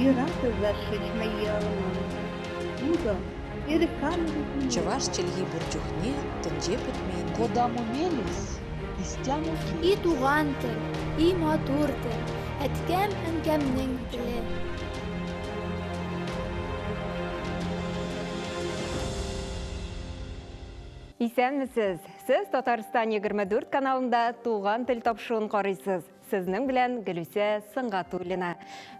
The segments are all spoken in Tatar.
Йӑратӑ зашич ялӑман. Утӑ, Чӑваш чӗлхи пур чухне тӗнче пӗтмен. Кодамо мелесь, истямо И туган тел, и матур тел, әткәм-әнкәмнең теле. Исәнмесез! Сез Татарстан 24 каналында Туган тел тапшыруын карыйсыз. Сезнең белән Гөлүсә Сөнгатуллина.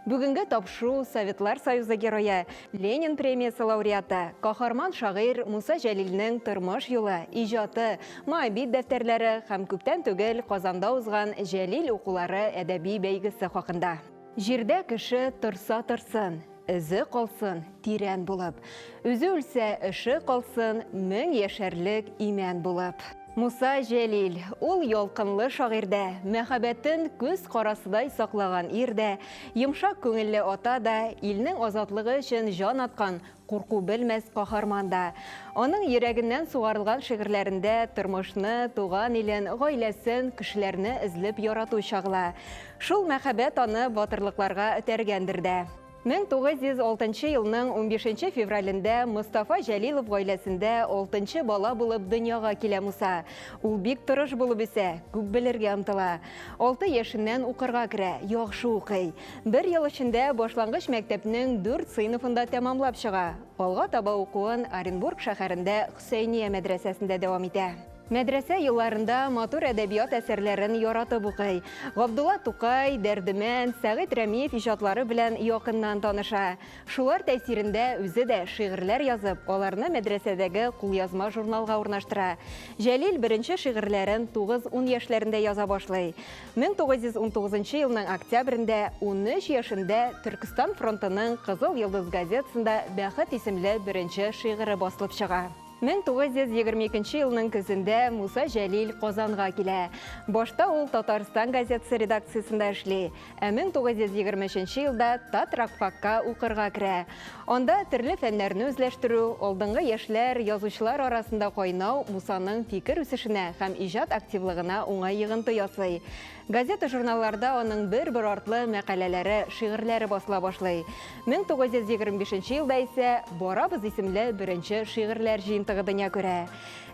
Бүгенге тапшыру Советлар Союзы герое, Ленин премиясе лауреаты, каһарман шагыйрь Муса Җәлилнең тормыш юлы, иҗаты, Моабит дәфтәрләре һәм күптән түгел Казанда узган Җәлил укулары әдәби бәйгесе хакында. Җирдә кеше торса торсын, эзе калсын тирән булып. Үзе үлсә, эше калсын мең яшәрлек имән булып. Муса Җәлил, ул ялкынлы шагыйрь дә, мәхәббәтен күз карасыдай саклаган ир дә, йомшак күңелле ата да, илнең азатлыгы өчен җан аткан курку белмәс каһарман да. Аның йөрәгеннән сугарылган шигырьләрендә тормышны, туган илен, гаиләсен, кешеләрне өзлеп ярату чагыла. Шул мәхәббәт аны батырлыкларга этәргәндер дә. 1906 елның 15 февралендә Мостафа Җәлилов гаиләсендә алтынчы бала булып дөньяга килә Муса. Ул бик тырыш булып үсә, күп белергә омтыла. Алты яшеннән укырга керә, яхшы укый. Бер ел эчендә башлангыч мәктәпнең дүрт сыйныфын да тәмамлап чыга. Алга таба укуын Оренбург шәһәрендә Хөсәения мәдрәсәсендә дәвам итә. Мәдрәсә елларында матур әдәбият әсәрләрен яратып укый. Габдулла Тукай, Дәрдемәнд, Сәгыйть Рәмиев иҗатлары белән якыннан таныша. Шулар тәэсирендә үзе дә шигырьләр язып, аларны мәдрәсәдәге кулъязма журналга урнаштыра. Җәлил беренче шигырьләрен тугыз-ун яшьләрендә яза башлый. 1919 елның октябрендә, 13 яшендә Төркестан фронтының Кызыл йолдыз газетасында Бәхет исемле беренче шигыре басылып чыга. 1922 елның көзендә Муса Җәлил Казанга килә. Башта ул Татарстан газетасы редакциясендә эшли, ә 1923 елда Татракфакка укырга керә. Анда төрле фәннәрне үзләштерү, алдынгы яшьләр, язучылар арасында кайнау Мусаның фикер үсешенә һәм иҗат активлыгына уңай йогынты ясый. Газета-журналларда аның бер-бер артлы мәкаләләре, шигырьләре басыла башлый. 1925 елда исә Барабыз исемле беренче шигырьләр җыентыгы дөнья күрә.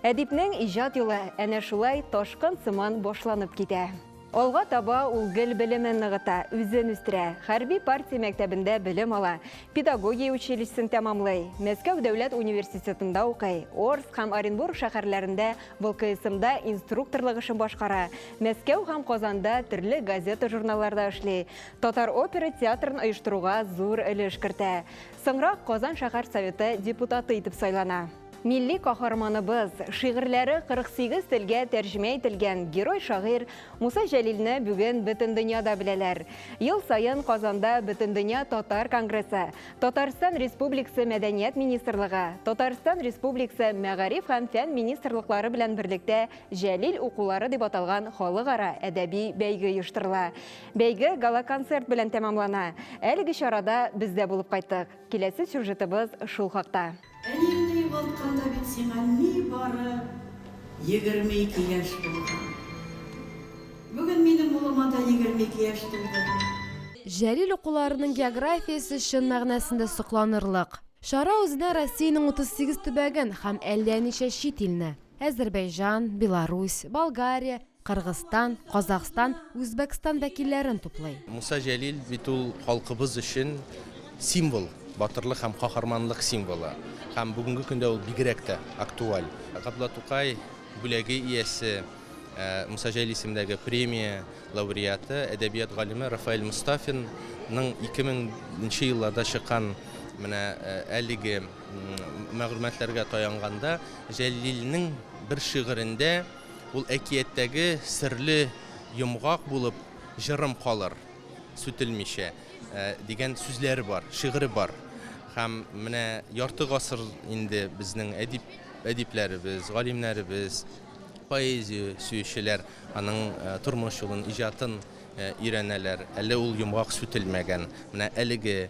Әдипнең иҗат юлы әнә шулай ташкын сыман башланып китә. Алга таба ул гел белемен ныгыта, үзен үстерә. Хәрби партия мәктәбендә белем ала, педагогия училищесын тәмамлый, Мәскәү дәүләт университетында укый, Орск һәм Оренбург шәһәрләрендә ВЛКСМда инструкторлык эшен башкара, Мәскәү һәм Казанда төрле газета-журналларда эшли, Татар опера театрын оештыруга зур өлеш кертә. Соңрак Казан шәһәр Советы депутаты итеп сайлана. Милли каһарманыбыз, шигырьләре 48 телгә тәрҗемә ителгән герой-шагыйрь Муса Җәлилне бүген бөтен дөньяда беләләр. Ел саен Казанда Бөтендөнья татар конгрессы, Татарстан Республикасы Мәдәният министрлыгы, Татарстан Республикасы Мәгариф һәм фән министрлыклары белән берлектә Җәлил укулары дип аталган халыкара әдәби бәйге оештырыла. Бәйге гала-концерт белән тәмамлана. Әлеге чарада без дә булып кайттык. Киләсе сюжетыбыз шул хакта. Әниеңне югалтканда бит сиңа нибары 22 яшь булган. Бүген минем улыма да 22 яшь тулды. Җәлил укуларының географиясе чын мәгънәсендә сокланырлык. Чара үзенә Россиянең 38 төбәген һәм әллә ничә чит илне, Әзербәйҗан, Беларусь, Болгария, Кыргызстан, Казахстан, Үзбәкстан вәкилләрен туплый. Муса Җәлил бит ул халкыбыз өчен символ, батырлык һәм каһарманлык символы. Һәм бүгенге көндә ул бигрәк тә актуаль. Габдулла Тукай бүләге иясе, Муса Җәлил исемендәге премия лауреаты, әдәбият галиме Рафаэль Мостафинның 2000 нче елларда чыккан менә әлеге мәгълүматларга таянганда, Җәлилнең бер шигырендә Ул әкияттәге серле йомгак булып җырым калыр, сүтелмичә, дигән сүзләре бар, шигыре бар. Һәм менә ярты гасыр инде безнең әдип, әдипләребез, галимнәребез, поэзия сөючеләр аның тормыш юлын, иҗатын өйрәнәләр, әле ул йомгак сүтелмәгән. Менә әлеге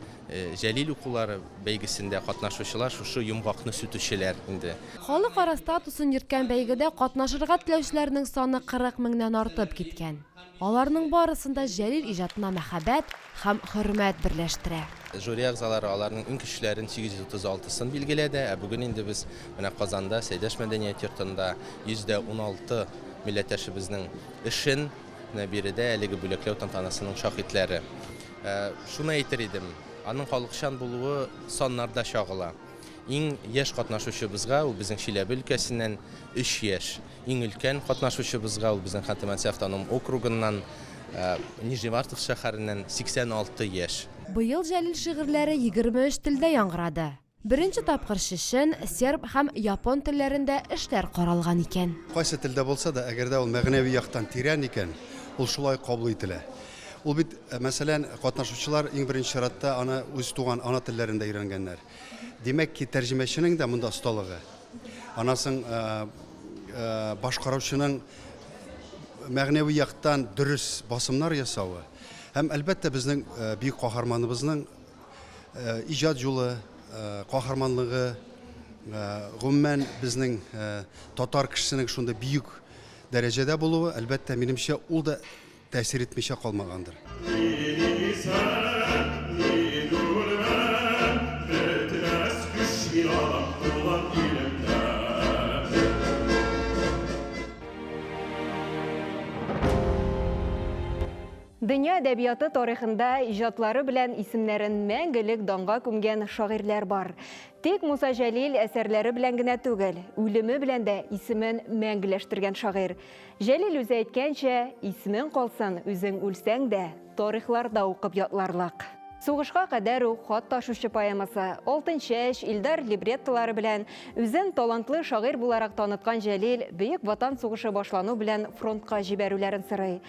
Җәлил укулары бәйгесендә катнашучылар шушы йомгакны сүтүчеләр инде. Халыкара статусын йөрткән бәйгедә катнашырга теләүчеләрнең саны 40 меңнән артып киткән. Аларның барысын да Җәлил иҗатына мәхәббәт һәм хөрмәт берләштерә. Жюри әгъзалары аларның иң көчлеләрен 836 сын билгеләде. Ә бүген инде без менә Казанда Сәйдәш мәдәният йортында 116 милләттәшебезнең эшен менә биредә әлеге бүләкләү тантанасының шаһитләре. Шуны әйтер идем, аның халыкчан булуы саннарда чагыла. Иң яшь катнашучыбызга, ул безнең Чиләбе өлкәсеннән, 3 яшь. Иң өлкән катнашучыбызга, ул безнең Ханты-Мансий автоном округыннан, Нижневартовск шәһәреннән 86 яшь. Быел Җәлил шигырьләре 23 телдә яңгырады. Беренче тапкыр чечен, серб һәм япон телләрендә эшләр каралган икән. Кайсы телдә булса да, әгәр дә ул мәгънәви яктан тирән икән, ул шулай кабул ителә. Ул бит, мәсәлән, катнашучылар иң беренче чиратта аны үз туган ана телләрендә өйрәнгәннәр. Димәк ки, тәрҗемәченең дә монда осталыгы, аннан соң башкаручының мәгънәви яктан дөрес басымнар ясавы һәм, әлбәттә, безнең бөек каһарманыбызның иҗат юлы, каһарманлыгы, гомумән, безнең татар кешесенең шундый бөек дәрәҗәдә булуы, әлбәттә, минемчә, ул да тәэсир итмичә калмагандыр. Дөнья әдәбияты тарихында иҗатлары белән исемнәрен мәңгелек данга күмгән шагыйрьләр бар. Тик Муса Җәлил әсәрләре белән генә түгел, үлеме белән дә исемен мәңгеләштергән шагыйрь. Җәлил үзе әйткәнчә, исемең калсын, үзең үлсәң дә, тарихларда укып ятларлык. Сугышка кадәр үк Хат ташучы поэмасы, Алтынчәч, Илдар либреттолары белән үзен талантлы шагыйрь буларак таныткан Җәлил Бөек Ватан сугышы башлану белән фронтка җибәрүләрен сорый.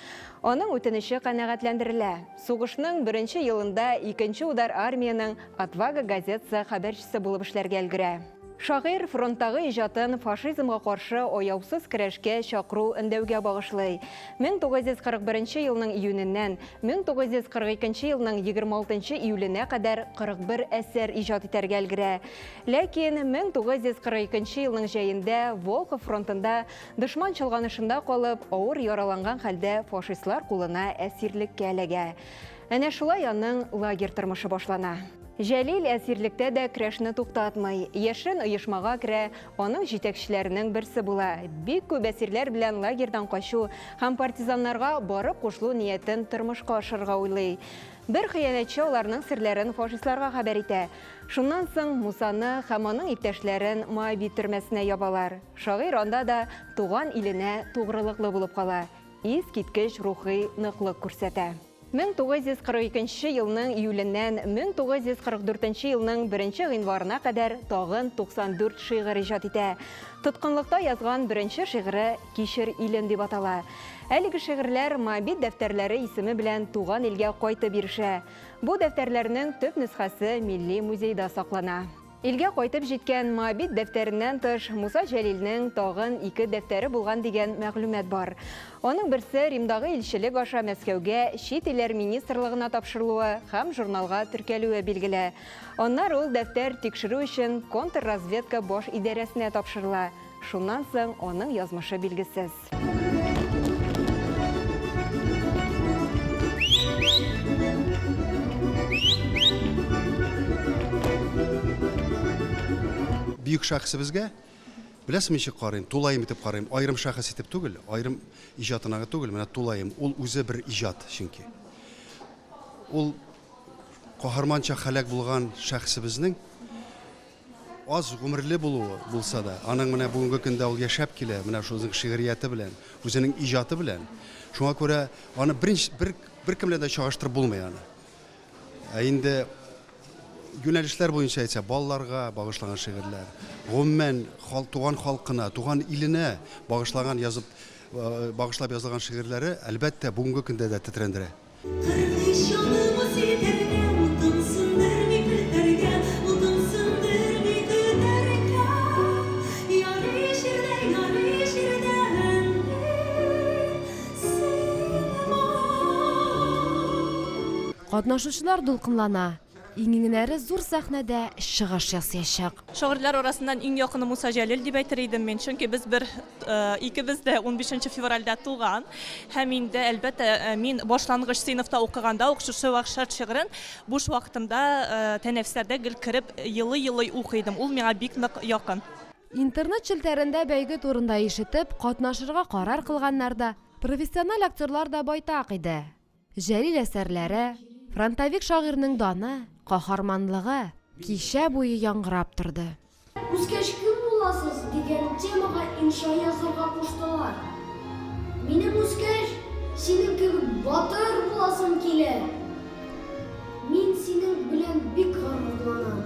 Аның үтенече канәгатьләндерелә. Сугышның беренче елында икенче удар армиянең Отвага газетасы хәбәрчесе булып эшләргә өлгерә. Шагыйрь фронттагы иҗатын фашизмга каршы аяусыз көрәшкә чакыру өндәүгә багышлый. 1941 елның июненнән 1942 елның 26 июленә кадәр 41 әсәр иҗат итәргә өлгерә. Ләкин 1942 елның җәендә Волхов фронтында дошман чолганышында калып, авыр яраланган хәлдә фашистлар кулына әсирлеккә эләгә. Әнә шулай аның лагерь тормышы башлана. Җәлил әсирлектә дә көрәшне туктатмый. Яшерен оешмага керә, аның җитәкчеләренең берсе була. Бик күп әсирләр белән лагерьдан качу һәм партизаннарга барып кушылу ниятен тормышка ашырырга уйлый. Бер хыянәтче аларның серләрен фашистларга хәбәр итә. Шуннан соң Мусаны һәм аның иптәшләрен Моабит төрмәсенә ябалар. Шагыйрь анда да туган иленә тугрылыклы булып кала, искиткеч рухи ныклык күрсәтә. 1942 елның июленнән 1944 елның 1 гыйнварына кадәр тагын 94 шигырь иҗат итә. Тоткынлыкта язган беренче шигыре Кичер илем дип атала. Әлеге шигырьләр Моабит дәфтәрләре исеме белән туган илгә кайтып ирешә. Бу дәфтәрләрнең төп нөсхәсе Милли музейда саклана. Илгә кайтып җиткән Моабит дәфтәреннән тыш, Муса Җәлилнең тагын ике дәфтәре булган дигән мәгълүмат бар. Аның берсе Римдагы илчелек аша Мәскәүгә чит илләр министрлыгына тапшырылуы һәм журналга теркәлүе билгеле. Аннары ул дәфтәр тикшерү өчен контрразведка баш идарәсенә тапшырыла. Шуннан соң аның язмышы билгесез. Бөек шәхесебезгә, беләсезме, ничек карыйм? Тулаем итеп карыйм. Аерым шәхес итеп түгел, аерым иҗатына түгел, менә тулаем. Ул үзе бер иҗат чөнки. Ул каһарманча һәлак булган шәхесебезнең аз гомерле булуы булса да, аның менә бүгенге көндә ул яшәп килә, менә шул үзенең шигърияте белән, үзенең иҗаты белән. Шуңа күрә аны беренче, бер, беркем белән дә чагыштырып булмый аны. Ә инде юнәлешләр буенча әйтсә, балаларга багышланган шигырьләр, гомумән туган халкына, туган иленә багышланган язып, багышлап язылган шигырьләре, әлбәттә, бүгенге көндә дә тетрәндерә. Катнашучылар дулкынлана, иң-иңнәре зур сәхнәдә чыгыш ясыячак. Шагыйрьләр арасыннан иң якыны Муса Җәлил дип әйтер идем мин, чөнки без бер икебез дә унбишенче февральдә туган. Һәм инде, әлбәттә, мин башлангыч сыйныфта укыганда ук шушы Вәхшәт шигырен буш вакытымда тәнәфесләрдә гел кереп елый-елый укый идем. Ул миңа бик нык якын. Интернет челтәрендә бәйге турында ишетеп, катнашырга карар кылганнар да, профессиональ актерлар да байтак иде. Җәлил әсәрләре, фронтовик шагыйрьнең даны, каһарманлыгы кичә буе яңгырап торды. Үскәч кем буласыз? дигән темага инша язырга куштылар. Минем үскәч, синең кебек батыр буласым килә. Мин синең белән бик горурланам.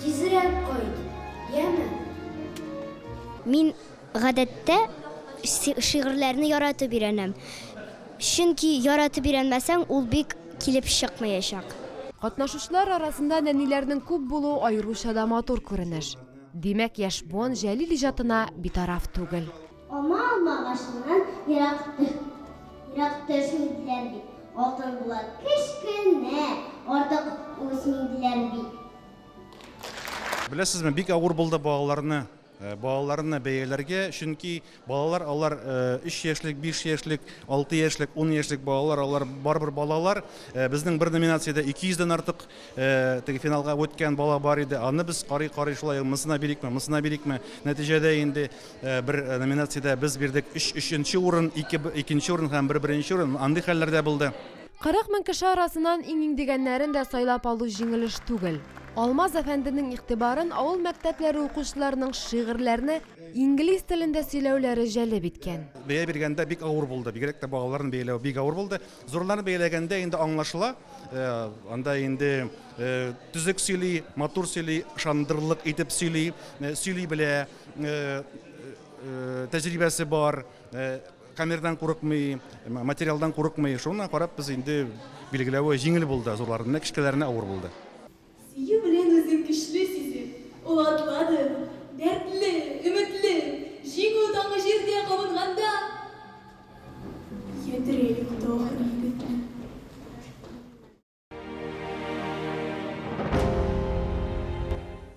Тизрәк кайт, яме? Мин гадәттә шигырьләрне яратып өйрәнәм. Чөнки яратып өйрәнмәсәң, ул бик килеп чыкмаячак. Катнашучылар арасында нәниләрнең күп булуы аеруча да матур күренеш. Димәк, яшь буын Җәлил иҗатына битараф түгел. Алма алмагачыннан ерак ерак төшми диләр бит, алтын була кечкенә, артык үсми диләр бит. Беләсезме, бик авыр булды балаларны Балаларны бәяләргә, чөнки балалар алар 3 яшьлек, 5 яшьлек, 6 яшьлек, 10 яшьлек балалар, алар барыбер балалар. Безнең бер номинациядә 200 дән артык теге финалга үткән бала бар иде. Аны без карый-карый шулай монысына бирикме, монысына бирикме. Нәтиҗәдә инде бер номинациядә без бирдек 3 өченче урын, 2 икенче урын һәм бер беренче урын. Андый хәлләр дә булды. 40 мең кеше арасыннан иң-иң дигәннәрен дә сайлап алу җиңел эш түгел. Алмаз әфәнденең игътибарын авыл мәктәпләре укучыларының шигырьләрне инглиз телендә сөйләүләре җәлеп иткән. Бәя биргәндә бик авыр булды, бигрәк тә балаларны бәяләү бик авыр булды. Зурларны бәяләгәндә инде аңлашыла, анда инде төзек сөйли, матур сөйли, ышандырырлык итеп сөйли, сөйли белә, тәҗрибәсе бар, камерадан курыкмый, материалдан курыкмый. Шуңа карап без инде билгеләве җиңел булды, зурларны, менә кечкенәләрне авыр булды. Сөю белән үзен көчле сизеп, ул атлады, дәртле, өметле, җиңү таңы җирдә кабынганда, ядрә екты ахыр егетне.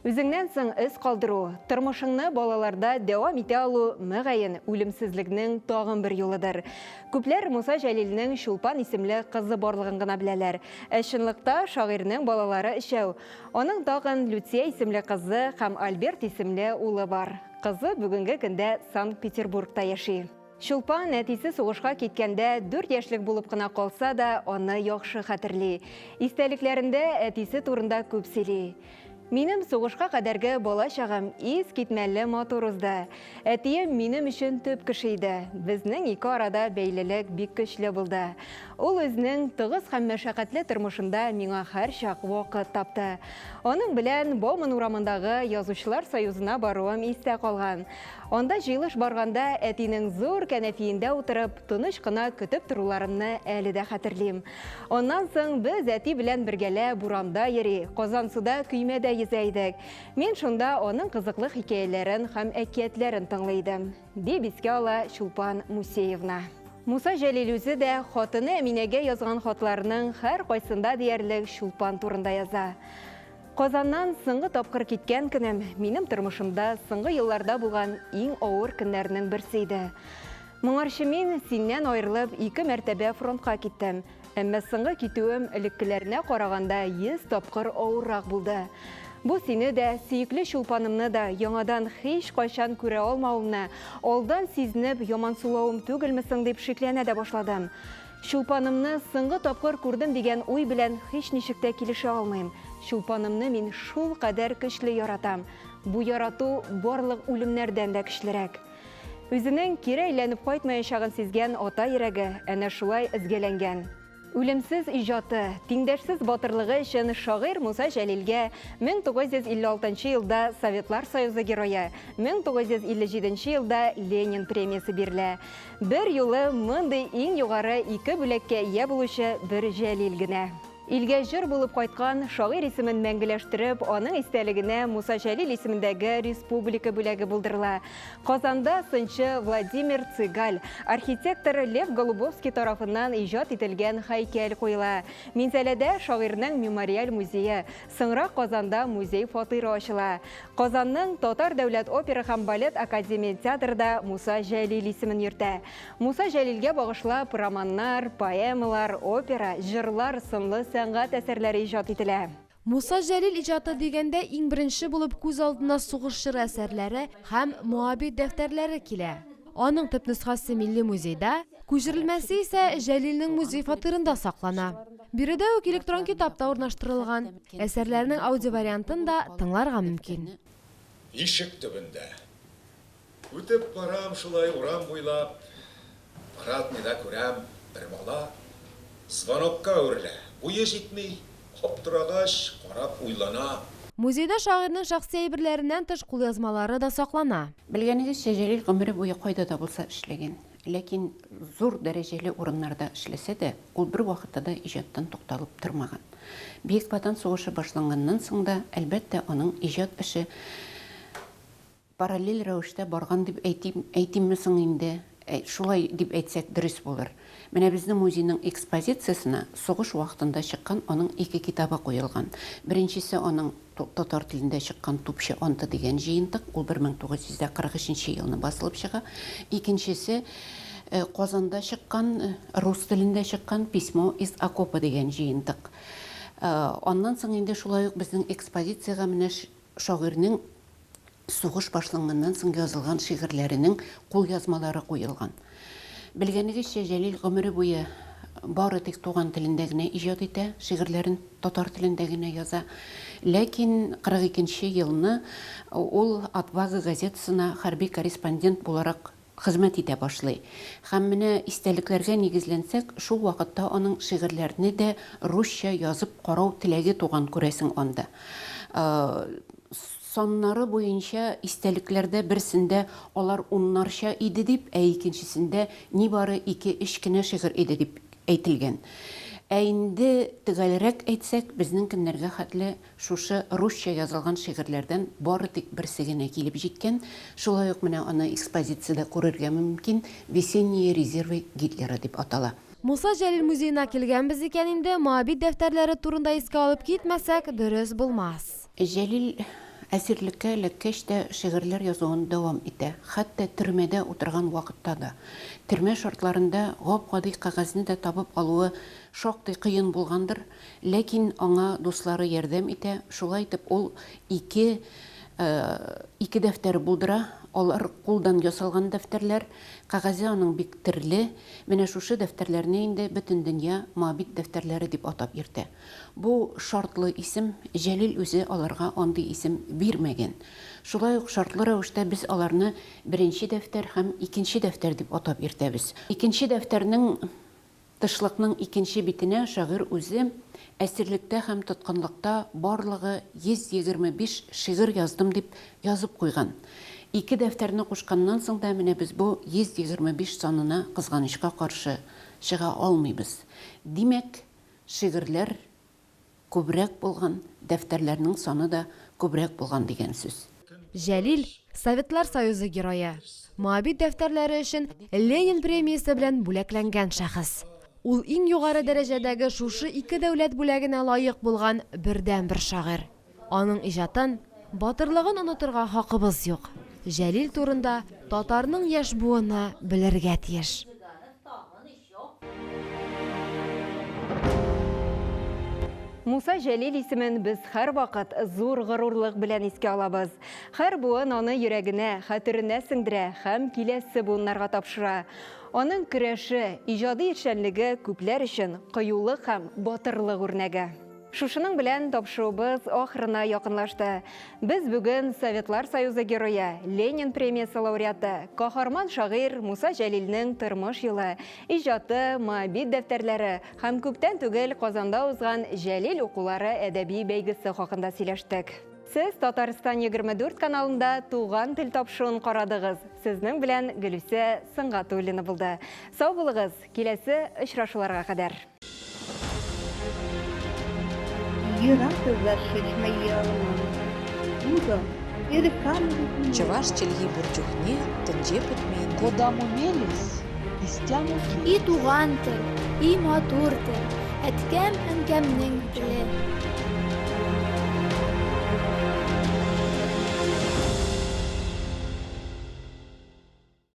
Үзеңнән соң эз калдыру, тормышыңны балаларда дәвам итә алу, мөгаен, үлемсезлекнең тагын бер юлыдыр. Күпләр Муса Җәлилнең Чулпан исемле кызы барлыгын гына беләләр. Ә чынлыкта шагыйрьнең балалары өчәү. Аның тагын Люция исемле кызы һәм Альберт исемле улы бар. Кызы бүгенге көндә Санкт-Петербургта яши. Чулпан әтисе сугышка киткәндә 4 яшьлек булып кына калса да, аны яхшы хәтерли. Истәлекләрендә әтисе турында күп сөйли. Минем сугышка кадәрге бала чагым искитмәле матур узды. Әтием минем өчен төп кеше иде. Безнең ике арада бәйлелек бик көчле булды. Ул үзенең тыгыз һәм мәшәкатьле тормышында миңа һәрчак вакыт тапты. Аның белән Бауман урамындагы Язучылар союзына баруым истә калган. Анда җыелыш барганда әтинең зур кәнәфиендә утырып, тыныч кына көтеп торуларымны әле дә хәтерлим. Аннан соң без әти белән бергәләп урамда йөри, Казансуда көймәдә йөзә идек. Мин шунда аның кызыклы хикәяләрен һәм әкиятләрен тыңлый идем, дип искә ала Чулпан Мусеевна. Муса Җәлил үзе дә хатыны Әминәгә язган хатларының һәркайсында диярлек Чулпан турында яза. Казаннан соңгы тапкыр киткән көнем минем тормышымда соңгы елларда булган иң авыр көннәрнең берсе иде. Моңарчы мин синнән аерылып ике мәртәбә фронтка киттем. Әмма соңгы китүем элеккеләренә караганда 100 тапкыр авыррак булды. Бу сине дә, сөекле Чулпанымны да яңадан һич кайчан күрә алмавымны, алдан сизенеп ямансулавым түгелме соң дип шикләнә дә башладым. Чулпанымны соңгы тапкыр күрдем дигән уй белән һич ничек тә килешә алмыйм. Чулпанымны мин шул кадәр көчле яратам. Бу ярату барлык үлемнәрдән дә көчлерәк. Үзенең кире әйләнеп кайтмаячагын сизгән ата йөрәге әнә шулай өзгәләнгән. Үлемсез иҗаты, тиңдәшсез батырлыгы өчен шагыйрь Муса Җәлилгә 1956 елда Советлар Союзы Герое, 1957 елда Ленин премиясе бирелә. Бер юлы мондый иң югары ике бүләккә ия булучы бер Җәлил генә. Илгә җыр булып кайткан шагыйрь исемен мәңгеләштереп, аның истәлегенә Муса Җәлил исемендәге республика бүләге булдырыла. Казанда сынчы Владимир Цыгаль, архитектор Лев Голубовский тарафыннан иҗат ителгән һәйкәл куела. Минзәләдә шагыйрьнең мемориаль музее, соңрак Казанда музей-фатиры ачыла. Казанның Татар дәүләт опера һәм балет академия театры да Муса Җәлил исемен йөртә. Муса Җәлилгә багышлап романнар, поэмалар, опера, җырлар, сынлы сәнгать әсәрләре иҗат ителә. Муса Җәлил иҗаты дигәндә иң беренче булып күз алдына сугыш чоры әсәрләре һәм Моабит дәфтәрләре килә. Аның төп нөсхәсе Милли музейда, күчерелмәсе исә Җәлилнең музей-фатирында саклана. Биредә үк электрон китап та урнаштырылган. Әсәрләрнең аудиовариантын да тыңларга мөмкин. Ишек төбендә. Үтеп барам шулай урам буйлап, Парадныйда күрәм, бер бала Звонокка үрелә, буе җитми, Аптырагач, карап уйлана. Музейда шагыйрьнең шәхси әйберләреннән тыш кулъязмалары да саклана. Белгәнегезчә, Җәлил гомере буе кайда да булса эшләгән. Ләкин зур дәрәҗәле урыннарда эшләсә дә, ул бервакытта да иҗаттан тукталып тормаган. Бөек Ватан сугышы башланганнан соң да, әлбәттә, аның иҗат эше параллель рәвештә барган дип әйтим, әйтимме соң инде? Шулай дип әйтсәк, дөрес булыр. Менә безнең музейның экспозициясенә сугыш вакытында чыккан аның ике китабы куелган. Беренчесе аның татар телендә чыккан Тупчы анты дигән җыентык, ул 1943 нче елны басылып чыга. Икенчесе Казанда чыккан, рус телендә чыккан Письмо из окопа дигән җыентык. Аннан соң инде шулай ук безнең экспозициягә менә шагыйрьнең сугыш башланганнан соң язылган шигырьләренең кулъязмалары куелган. Белгәнегезчә, Җәлил гомере буе бары тик туган телендә генә иҗат итә, шигырьләрен татар телендә генә яза. Ләкин 42 нче елны ул Отвага газетасына хәрби корреспондент буларак хезмәт итә башлый. Һәм менә истәлекләргә нигезләнсәк, шул вакытта аның шигырьләрне дә русча язып карау теләге туган, күрәсең, анда. Саннары буенча истәлекләрдә берсендә алар уннарча иде дип, ә икенчесендә нибары ике-өч кенә шигырь иде дип әйтелгән. Ә инде төгәлрәк әйтсәк, безнең көннәргә хәтле Шушы русча язылган шигырьләрдән бары тик берсе генә килеп җиткән, шулай ук менә аны экспозициядә күрергә мөмкин, Весенние резервы Гитлера дип атала. Муса Җәлил музеена килгәнбез икән инде, Моабит дәфтәрләре турында искә алып китмәсәк, дөрес булмас. Җәлил әсирлеккә эләккәч тә шигырьләр язуын дәвам итә, хәтта төрмәдә утырган вакытта да. Төрмә шартларында гап-гади кәгазьне дә табып алуы шактый кыен булгандыр, Ләкин аңа дуслары ярдәм итә, шулай итеп ул ике ике дәфтәр булдыра, алар кулдан ясалган дәфтәрләр, кәгазе аның бик терле, менә шушы дәфтәрләрне инде бөтен дөнья Моабит дәфтәрләре дип атап йөртә. Бу шартлы исем, Җәлил үзе аларга андый исем бирмәгән. Шулай ук шартлы рәвештә без аларны беренче дәфтәр һәм икенче дәфтәр дип атап йөртәбез. Икенче дәфтәрнең Тышлыкның икенче битенә шагыйрь үзе Әсирлектә һәм тоткынлыкта барлыгы 125 шигырь яздым дип язып куйган. Ике дәфтәрне кушканнан соң да менә без бу 125 санына, кызганычка каршы, чыга алмыйбыз. Димәк, шигырьләр күбрәк булган, дәфтәрләрнең саны да күбрәк булган дигән сүз. Җәлил, Советлар Союзы Герое, Моабит дәфтәрләре өчен Ленин премиясе белән бүләкләнгән шәхес. Ул иң югары дәрәҗәдәге шушы ике дәүләт бүләгенә лаек булган бердәнбер шагыйрь. Аның иҗатын, батырлыгын онытырга хакыбыз юк. Җәлил турында татарның яшь буыны белергә тиеш. Муса Җәлил исемен без һәрвакыт зур горурлык белән искә алабыз. Һәр буын аны йөрәгенә, хәтеренә сеңдерә һәм киләсе буыннарга тапшыра. Аның көрәше, иҗади эшчәнлеге күпләр өчен кыюлык һәм батырлык үрнәге. Шушының белән тапшыруыбыз ахырына якынлашты. Без бүген Советлар Союзы Герое, Ленин премиясе лауреаты, каһарман шагыйрь Муса Җәлилнең тормыш юлы, иҗаты, Моабит дәфтәрләре һәм күптән түгел Казанда узган Җәлил укулары әдәби бәйгесе хакында сөйләштек. Сез Татарстан 24 каналында Туган тел тапшыруын карадыгыз. Сезнең белән Гөлүсә Сөнгатуллина булды. Сау булыгыз, киләсе очрашуларга кадәр. Ерак зашить моя. Муза, Чӑваш чӗлхи пур чухне тӗнче пӗтмен. Кодамо мелесь, истямо И туган тел, и матур тел, әткәм-әнкәмнең теле.